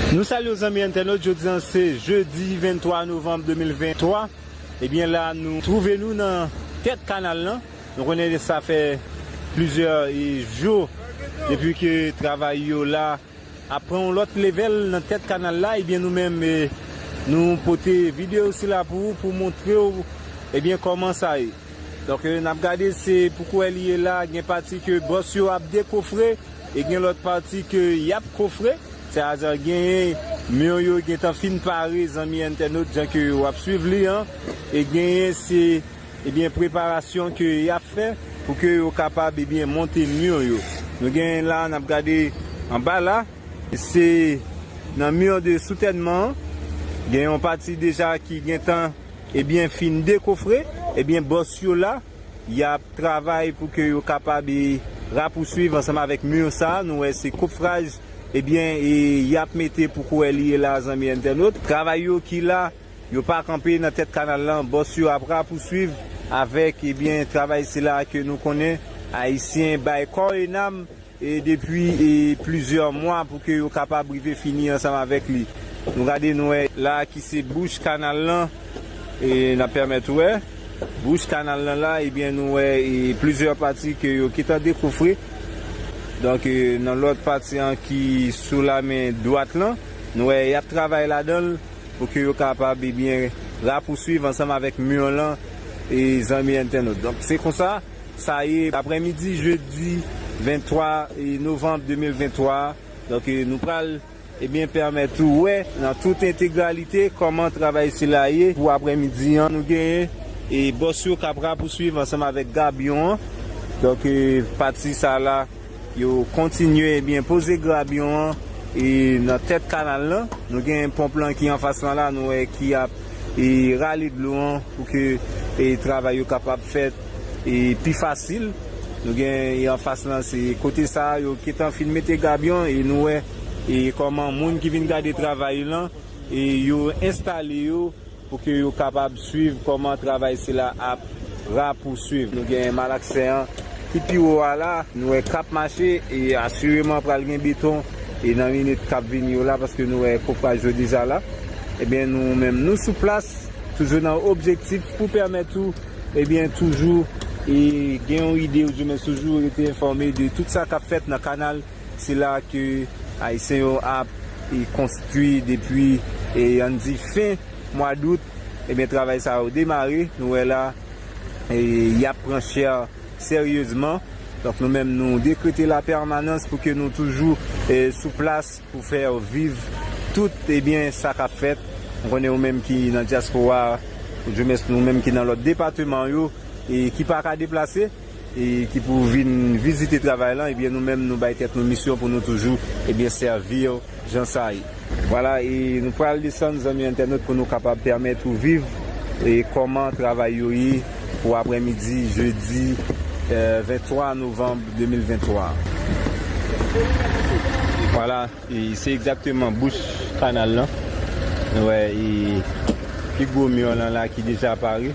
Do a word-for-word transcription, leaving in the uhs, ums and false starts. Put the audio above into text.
Nou salye w, zanmi entènot, jodi a se jedi venntwa novanm de mil venntwa. Ebyen, la nou twouve nou nan tèt kanal lan. Nou konnen sa fè plizyè, e, jou depi ke travay yo la ap pran yon lòt level nan tèt kanal la. Ebyen, nou menm, e, nou pote videyo sila pou ou, pou montre w, ebyen, kòman sa ye. Donk, e, n ap gade, se pou kwè li ye la, gen pati ke bòs yo ap dekofre, e gen lòt pati ke y ap kofre. Sètadi, genyen mi yo gentan fin pare, zanmi entènot, jan ke w ap swiv li an, e genyen se, ebyen, preparasyon ke y ap fè pou ke yo kapab, ebyen, monte mi yo. Nou genyen la, n ap gade anba la, se nan mi de soutènman an, gen yon pati deja ki gentan, ebyen, fin dekofre, ebyen, bòs yo la, y ap travay pou ke yo kapab, e, rapouswiv ansanm avèk mi sa. Nou wè se kofraj, ebyen, e, y ap mete pou kwè li ye la, zanmi entènot. Travay yo ki la, yo pa kanpe nan tèt kanal lan. Bòs yo ap rapouswiv avèk, ebyen, travay sila ke nou konnen Ayisyen bay kò e nanm, e, depi, e, plizyè mwa pou ke yo kapab rive fini ansanm avèk li. Nou gade, nou wè la ki se bouch kanal lan, e, n ap pèmèt ou wè bouch kanal lan la, ebyen, nou wè, e, plizyè pati ke yo gentan dekofre. Donk, e, nan lòt pati an ki sou la men dwat lan, nou wè y ap travay ladan l pou ke yo kapab, ebyen, rapouswiv ansanm avèk mi lan, e, zanmi entènot. Donk, se konsa sa ye, aprèmidi jedi venntwa, e, novanm de mil venntwa. Donk, e, nou pral, ebyen, pèmèt ou wè nan tout entegralite kòman travay sila ye. Pou aprèmidi an, nou genyen, e, bòs yo k ap rapouswiv ansanm avèk gabyon an. Donk, e, pati sa la, yo kontinye, ebyen, poze gabyon an, e, nan tèt kanal lan. Nou gen ponp lan ki anfas lan la, nou wè ki ap, e, rale dlo an pou ke, e, travay yo kapab fèt, e, pi fasil. Nou gen, e, anfas lan, se kote sa a, yo gentan fin mete gabyon, e nou wè, e, kòman moun ki vin gade travay lan, e, yo enstale yo pou ke yo kapab swiv kòman travay sila ap rapouswiv. Nou gen malaksè an ki pi wo a la, nou wè k ap mache, e asireman pral gen beton, e nan minit k ap vini yo la, paske nou wè kofraj yo deja la. Ebyen, nou menm, nou sou plas, toujou nan objektif pou pèmèt ou, ebyen, toujou, e gen yon ide, ou di men toujou rete enfòme de tout sa k ap fèt nan kanal sila ke Ayisyen yo ap, e, konstwi depi, e, ann di fen mwa dout, ebyen, travay sa yo demare. Nou wè la, e, y ap pran chè seryezman. Donk, nou menm, nou dekrete lapèmanans pou ke nou toujou, e, sou plas pou fè viv tout, ebyen, sa k ap fèt. Nou konnen ou menm ki nan dyaspora, ou di men nou menm ki nan lòt depatman yo, e ki pa ka deplase, e ki pou vin vizite travay lan, ebyen, nou menm, nou bay tèt nou misyon pou nou toujou, ebyen, sèvi yo jan sa ye. Vwala, e nou pral desann, zanmi entènot, pou nou kapab pèmèt ou viv, e kòman travay yo ye pou aprèmidi jedi, e, venntwa novanm de mil venntwa. Vwala. E se egzakteman bouch kanal lan. Nou wè, e pi gwo mi lan la ki deja pare.